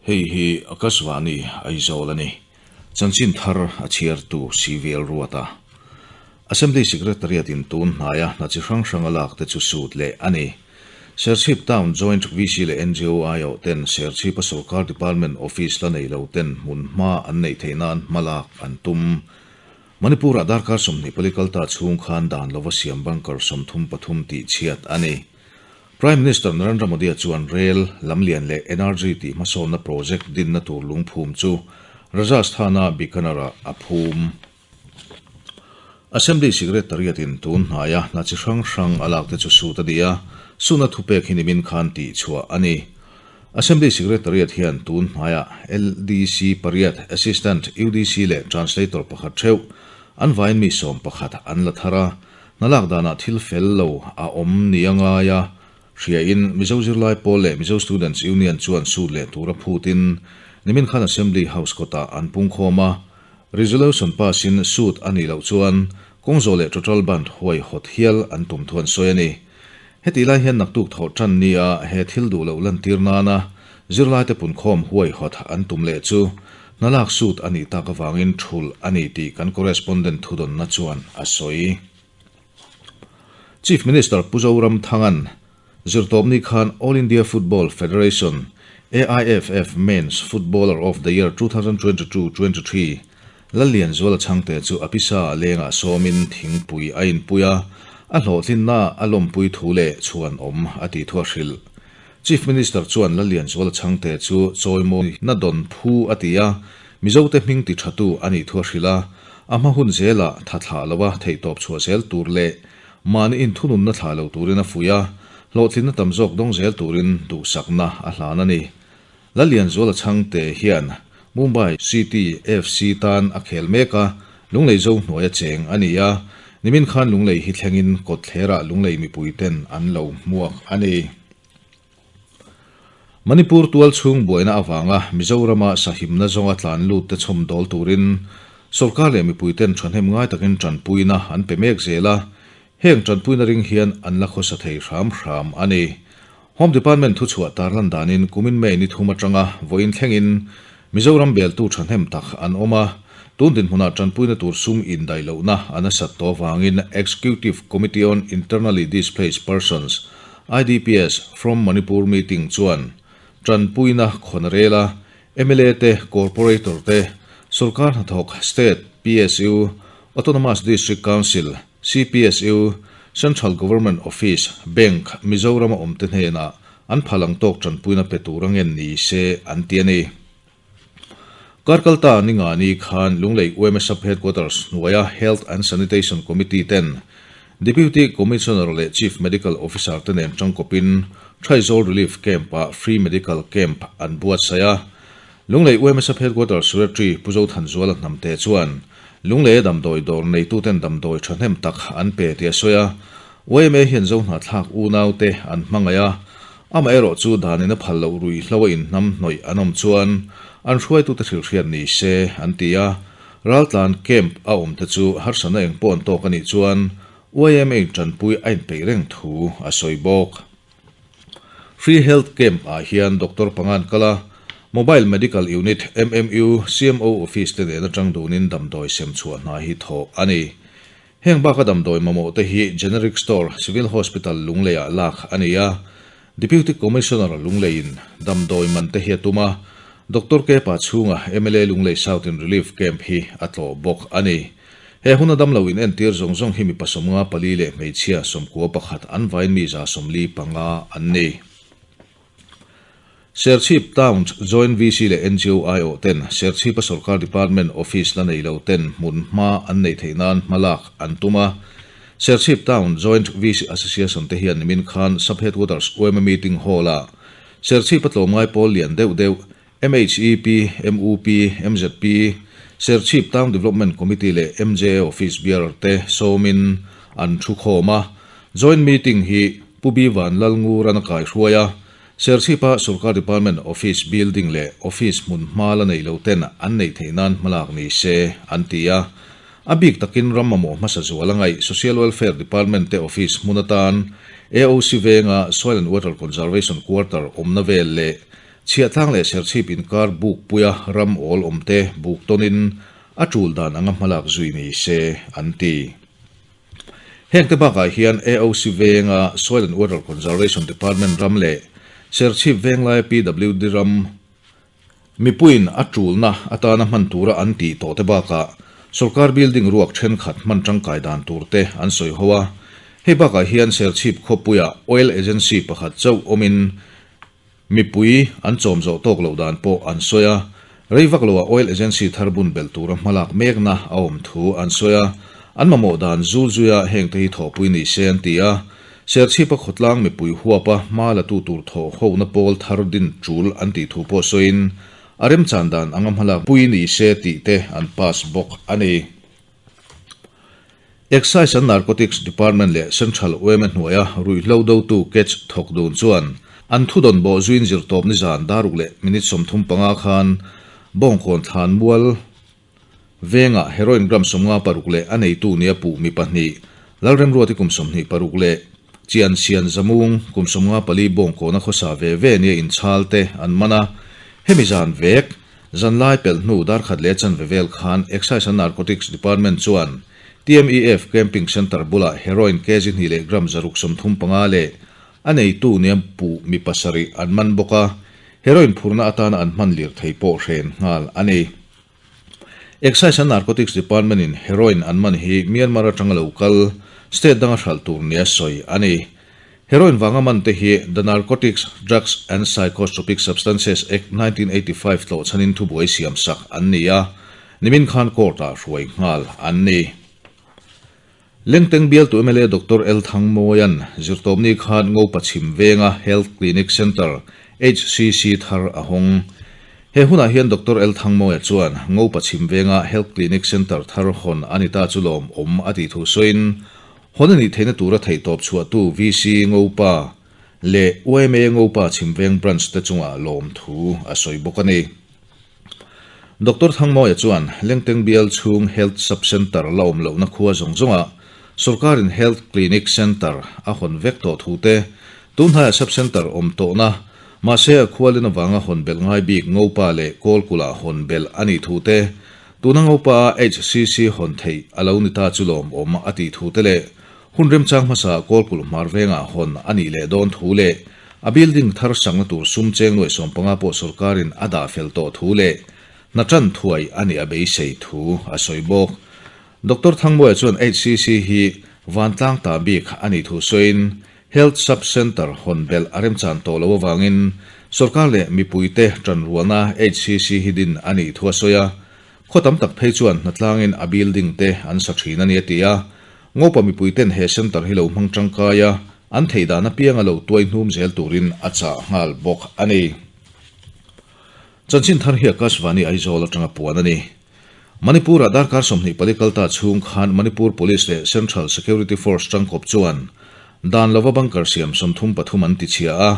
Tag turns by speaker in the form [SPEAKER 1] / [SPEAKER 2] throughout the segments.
[SPEAKER 1] Hei hi Akashvani Aizawl a ni. Chanchin thar a chhiartu CVL Ruata. Assembly Secretariat in tun hnaia hna chi hrang hrang a lak te chu sut leh a ni. Serchhip Town Joint VC leh NGO aiawh ten Serchhipa Sorkar Department Office la nei lo ten hmun hma an neih theih nan hma lak an tum. Manipur-ah darkar 24 kalta chhung khan dan lova siam bunker 33 tih chhiat a ni. Prime Minister Narendra Modi-a chuan rail, lamlian leh energy tih hmasawnna project dinna tur lungphum chu Rajasthan-a Bikaner-ah a phum. Assembly Secretariat-in tun hnaia hna chi hrang hrang a lak te chu sut a ni a, suna thupek hi nimin khan tihchhuah a ni. Assembly Secretariat hian tun hnaiah LDC pariat, Assistant, UDC leh Translator pakhat theuh an vain mi 11 an la thar a, hna lak danah thil fel lo a awm ni a ngai a, hriain Mizo Zirlai Pawl leh Mizo Students Union chuan sut leh tura phutin nimin khan Assembly House kawtah an pungkhawm a, Resolution pass in sut a nih loh chuan kawngzawh leh total bandh huaihawt hial an tum thu an sawi a ni. Hetih lai hian naktuk thawh tan nia he thil duh loh lantir nana zirlaite punkhawm huaihawt an tum leh chu hna lak sut a nih tak avangin thulh a ni tih kan correspondent thudawnna chuan a sawi. Chief Minister Pu Zoramthanga'n zirtawpni khan All India Football Federation, AIFF, Men's Footballer of the Year 2022-23 Lallianzuala Chhangte chu a pisa lengah sawmin thingpui a inpui a, a hlawhtlinna a lawmpui thu leh chhuan awm a tih thu a hrilh. Chief Minister chuan Lallianzuala Chhangte chu chawimawina dawn phu a ti a, Mizote hming ti thatu a nih thu a hrilh a, a hma hun zelah tha thlah loa theihtawp chhuah zel tur leh mahni inthununna thlah lo turin a fuih a, hlawhtlinna tam zawk dawng zel turin duhsakna a hlan a ni. Lallianzuala Chhangte hian Mumbai City FC tan a khel mek a, Lunglei zo hnuaia cheng a ni a, nimin khan Lunglei hi thlengin kawtthlerah Lunglei mipuiten an lo hmuak a ni. Manipur tual chhung buaina avanga Mizorama sahimna zawnga tlan lut te chhawm dawl turin sorkar leh mipuiten thahnem ngai takin tanpuina an pe mek zel a, heng tanpuina ring hian an la khawsa thei hram hram a ni. Home Department thuchhuah tarlan danin kumin May ni thum atanga vawiin thlengin Mizoram beltu thahnem tak an awm a, tun dinhmunah tanpuina tur sum indaih lohna a nasat tawh avangin Executive Committee on Internally Displaced Persons, IDPS, from Manipur meeting chuan tanpuina khawn a rel a, mla te, Corporator te, sorkar hnathawk, State, PSU, Autonomous District Council, CPSU, Central Government Office, Bank, Mizorama awmte hnenah an phal ang tawk tanpuina pe tur a ngen ni se an ti a ni. Karkalta Ningani khan Lunglei yma Sub Headquarters hnuaia Health and Sanitation Committee ten Deputy Commissioner leh Chief Medical Officer te nen tangkawpin Thaizol Relief Camp-ah Free Medical Camp an buatsaih a. Lunglei yma Sub Headquarters Secretary Pu Zothanzuala Hnamte chuan Lunglei a damdawi dawr neituten damdawi thahnem tak an pe tih a sawi a, yma hian Zohnahthlak unaute an hmangaih a, amaherawh chu danin a phal loh ruihhlo a inhnam hnawih an awm chuan an hruaitute hrilhhriat ni se an ti a, raltlan camp a awmte chu harsatna eng pawh an tawk a nih chuan yma tanpui a inpeih reng thu a sawi bawk. Free Health Camp ah hian Doctor panga an kal a, Mobile Medical Unit, MMU, CMO Office te nen atang dunin damdawi sem chhuah hna hi thawh a ni. Heng baka damdawi mamawh te hi Generic Store, Civil Hospital Lungleiah lak a ni a, Deputy Commissioner Lungleiin damdawi man te hi a tum a, Doctor Kepa chhunga mla Lunglei South in Relief Camp hi a tlawh bawk a ni. He huna damlo in entir zawng zawng hi mipa 54 leh hmeichhia 91 an vain mi 75 an ni. Serchhip Town Joint VC leh NGO aiawh ten Serchhipa Sorkar Department Office la nei lo ten hmun hma an neih theih nan hma lak an tum a. Serchhip Town Joint VC Association te hian nimin khan Sub Headquarters yma Meeting Hall-ah Serchhipa tlawmngai pawl lian deuh deuh MHEP, MUP, MZP, Serchhip Town Development Committee leh MJA Office Bearer te sawmin an thu khawm a. Joint Meeting hi Pu B Vanlalnguran a kaihruai a, Serchhipa Sorkar Department Office Building leh Office hmun hma la nei lo ten an neih theih nan hmalak ni se an ti a. A bik takin ram mamawh hmasa zual a ngaih Social Welfare Department te Office hmun atan AOC venga Soil and Water Conservation Quarter awmna vel leh. Chhiahtlang leh Serchhip inkar bukpuia ram awl awmte buk tawnin a tul dan anga hmalak zui ni se an ti. Hengte bakah hian AOC venga Soil and Water Conservation Department ram leh Serchhip venglaia PWD ram Mipuiin a tulna atana hman tura an tih tawh te bakah sorkar building ruak thenkhat hman tangkai dan tur te an sawi ho a. Hei bakah hian Serchhip khawpuia oil agency pakhat chauh awmin mipui an chawm zawh tawk loh dan pawh an sawi a. Rei vak loah oil agency thar bun belh tura hmalak mekna a awm thu an sawi a. An mamawh dan zul zuia hengte hi thawhpui ni se an ti a. Serchhipa khawtlang mipui huapa hma la tu tur thawh hona pawl thar din tul an tih thu pawh sawiin a remchan dan anga hmalak pui ni se tih te an pass bawk a ni. Excise and Narcotics Department leh Central yma hnuaia ruihhlo dotu catch thawk dun chuan an thudawn bawh zuin zirtawp nizan daruk leh minute 35 khan Bawngkawn thlanmual Vengah heroin gram 56 leh a neitu nia puh mi pahnih, Lalremruati kum 26 leh Chian Sian Zamung kum 54 Bawngkawna khawsa ve ve nia inchhal te an man a. Hemi zan vek, zanlai pelh hnu darkhat leh chanve vel khan Excise and Narcotics Department chuan TMEF Camping Centre bulah heroin kg hnih leh gram 635 leh a neitu nia puh mi pasarih an man bawk a, heroin phurna atana an hman lirthei pawh hren nghal a ni. Excise and Narcotics Department in heroin an man hi Myanmar atanga lo kal state danga hralh tur nia sawi a ni. Heroin vanga man te hi The Narcotics, Drugs and Psychotropic Substances Act 1985 tlawh chhanin thubuai siam sak an ni a, nimin khan court ah hruai nghal an ni. Lengteng bialtu mla Doctor L Thangmawia'n zirtawpni khan Ngopa chhim venga Health Clinic Centre, HCC, thar a hawng. He hunah hian Doctor L Thangmawia chuan Ngopa chhim venga Health Clinic Centre thar hawn a ni ta chu lawmawm a tih thu sawiin, hawn a nih theihna tura theihtawp chhuahtu VC Ngopa leh yma Ngopa chhim veng Branch te chungah lawmthu a sawi bawk a ni. Doctor Thangmawia chuan Lengteng bial chhung Health Sub Centre la awm lohna khua zawng zawngah sawrkarin Health Clinic Centre a hawn vek tawh thu te, tunhnaiah Sub Centre awm tawhna, mahse a khualin avanga hawn belh ngai bik Ngopa leh Kawlkula hawn belh a nih thu te, tuna Ngopa-a HCC hawn theih a lo ni ta chu lawmawm a tih thu te leh Hun remchang hmasa Kawlkulh hmar vengah hawn a nih leh dawn thu leh a building thar sakna tur sum cheng nuaih 15 pawh sawrkarin a dah fel tawh thu leh hna tan thuai a nih a beisei thu a sawi bawk. Doctor Thangmawia chuan HCC hi vantlang ta bik a nih thu sawiin Health Sub Centre hawn belh a remchan tawh loh avangin sawrkar leh mipuite tanrualna HCC hi din a nih thu a sawi a, khaw tam tak phei chuan hnatlangin a building te an sa thin a ni a ti a. Ngopa mipuiten he centre hi lo hmang tangkai a, an theih dan apianga lo tuai hnum zel turin a chah nghal bawk a ni. Chanchin thar hi Akashvani Aizawl atanga puan a ni. Manipur-ah darkar 24 kalta chhung khan Manipur Police leh Central Security Force tangkawp chuan dan lova bunker siam 33 an tichhia a,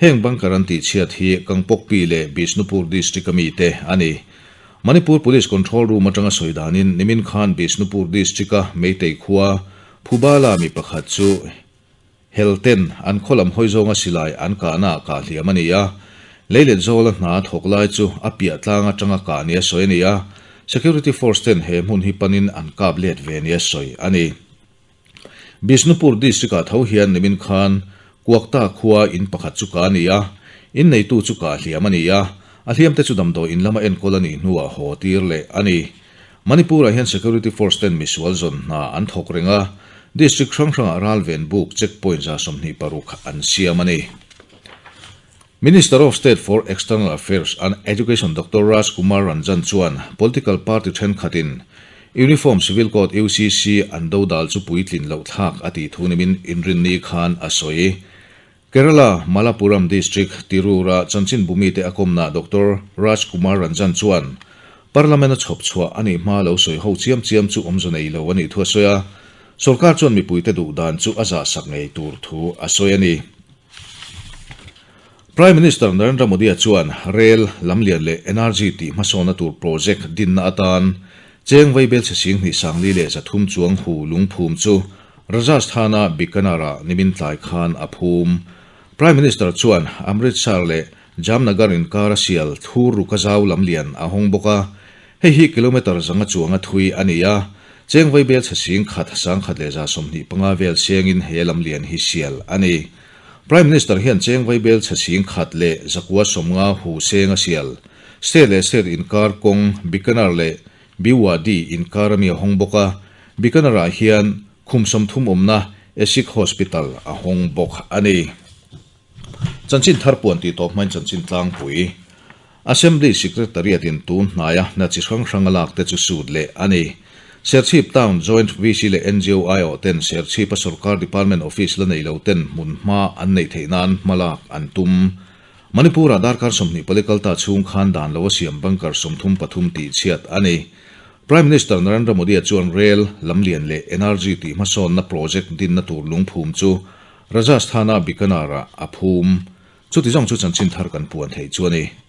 [SPEAKER 1] heng bunker an tihchhiat hi Kangpokpi leh Bishnupur district-a mite a ni. Manipur Police Control Room atanga sawi danin nimin khan Bishnupur District-a Meitei khua Phubala mi pakhat chu helten an khaw lam hawi zawnga silai an kahnaah kah hliam a ni a. Leilet zawla hna thawk lai chu a piah tlang atanga kah nia sawi a ni a, Security Force ten he hmun hi panin an kap let ve nia sawi a ni. Bishnupur District-ah tho hian nimin khan Kuakta khua in pakhat chu kah a ni a, in neitu chu kah hliam a ni a, a hliamte chu damdawi in lama enkawl a nih hnuah haw tir leh a ni. Manipur-ah hian Security Force ten misual zawn hna an thawk reng a, District hrang hrangah ralven buk check point 26 an siam a ni. Minister of State for External Affairs and Education Doctor Raj Kumar Ranjan chuan political party thenkhatin Uniform Civil Code, UCC, an do dal chu puitlin loh thlak a tih thu nimin inrinni khan a sawi. Kerala Malappuram District Tirur-a chanchin bumite a kawmna Doctor Raj Kumar Ranjan chuan Parliament a chhawp chhuah a nih hma lo sawi ho chiam chiam chu awmze nei lo a nih thu a sawi a, sorkar chuan mipuite duh dan chu a zahsak ngei tur thu a sawi a ni. Prime Minister Narendra Modi-a chuan rel, lamlian leh energy tih hmasawnna tur project dinna atan cheng vaibel chhe 23 300 chuang hu lungphum chu Rajasthan-a Bikaner-ah nimin tlai khan a phum. Prime Minister chuan Amritsar leh. Jamnagar inkara sial thur ruka zau lamlian a hawng bawk a. Hei hi kilometre 500 chuanga thui a ni a, cheng vaibel chhe 10,000 1,125 vel sengin he lamlian hi sial a ni. Prime Minister hian cheng vaibel chhe 1,950 hu seng a sial. State leh state inkar kawng Bikaner leh Bhiwadi inkar ami a hawng bawk a, Bikaner-ah hian khum 30 awmna ESIC Hospital a hawng bawk a ni. Chanchin thar puan tih tawp hmain chanchin tlangpui Assembly Secretariat in tun hnaia hna chi hrang hrang a lak te chu sut leh a ni. Serchhip Town Joint VC leh ngo aiawh ten Serchhip a sorkar department office la nei lo ten hmun hma an neih theih nan hma lak an tum. Manipur ah darkar 24 kalta chhung khan dan lo a siam bunker 33 tih chhiat a ni. Prime Minister Narendra Modi-a chuan rail, lamlian leh energy tih hmasawnna project dinna tur lungphum chu Rajasthan-a Bikaner-ah a phum. Chuti zawng chu chanchin thar kan puan theih chu a ni.